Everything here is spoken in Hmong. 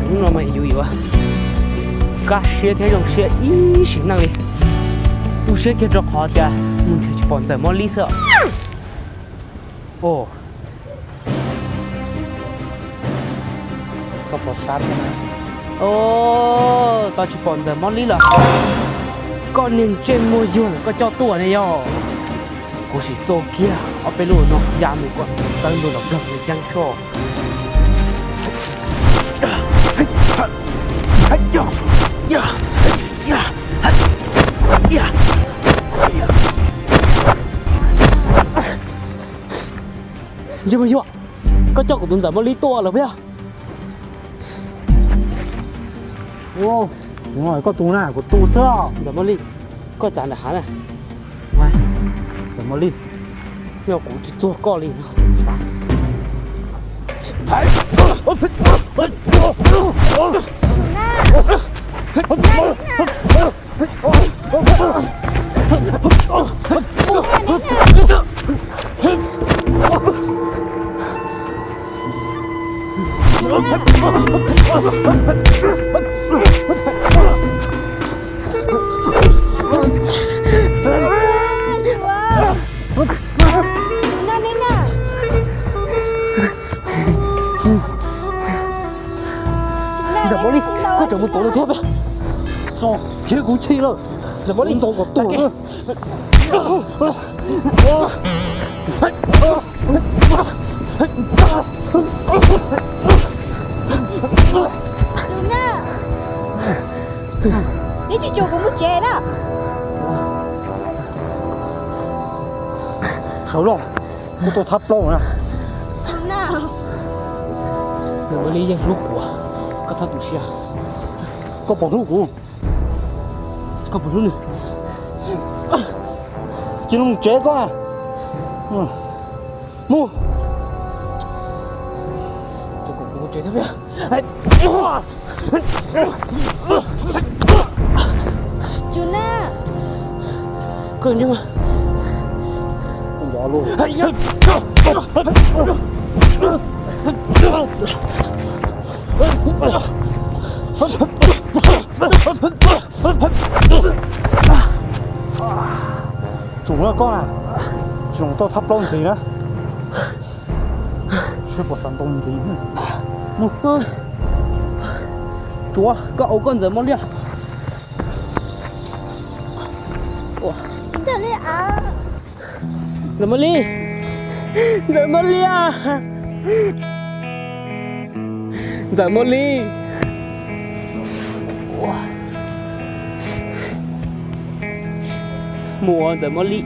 Hnub no mas yus yuav kaj siab thiab zoo siab ib sim neej li. Tu siab kiag rau qhov tias mus nrhiav tsis pom Ntxawm Mob Lib xwb. Os, koj pom sab thiab na. Os, tau tsis pom Ntxawm Mob Lib lawm. Koj niag ntsej muag yuag lawm koj coj tuaj ne yog. Kuv sim xo kiag ob peb lub no ya mus kom txawb ntua los ploog li ceeb soj. Ntsej muag yuag, koj coj kuv tus Ntxawm Mob Lib tuaj lawm puas yog? Koj tus na, kuv tus xwb. Ntxawm Mob Lib, koj txav nram hav na. Ntxawm Mob Lib, yog kuv tsis txuag koj li. Ntxawm Mob Lib, koj tseem mus tuav nws thiab. Khiav kuv chim lawm. Ntxawm Mob Lib, ntaus kom tuag. Neb tsis tso kuv mus tsev na. Sawv los, kuv tau thab plaub na. Ntxawm Mob Lib yeej hlub kuv, koj txhob tu siab. Koj puas hlub kuv? Koj puas hlub nws? Cia li mus tsev koj. Mus. Tsum na koj na, tsis tau thab plaub ntxiv na. Seb puas xav ntau ntxiv. Tsuav koj ua koj Ntxawm Mob Lib. Ntxawm Mob Lib, Ntxawm Mob Lib, Ntxawm Mob Lib. Mus Ntxawm Mob Lib.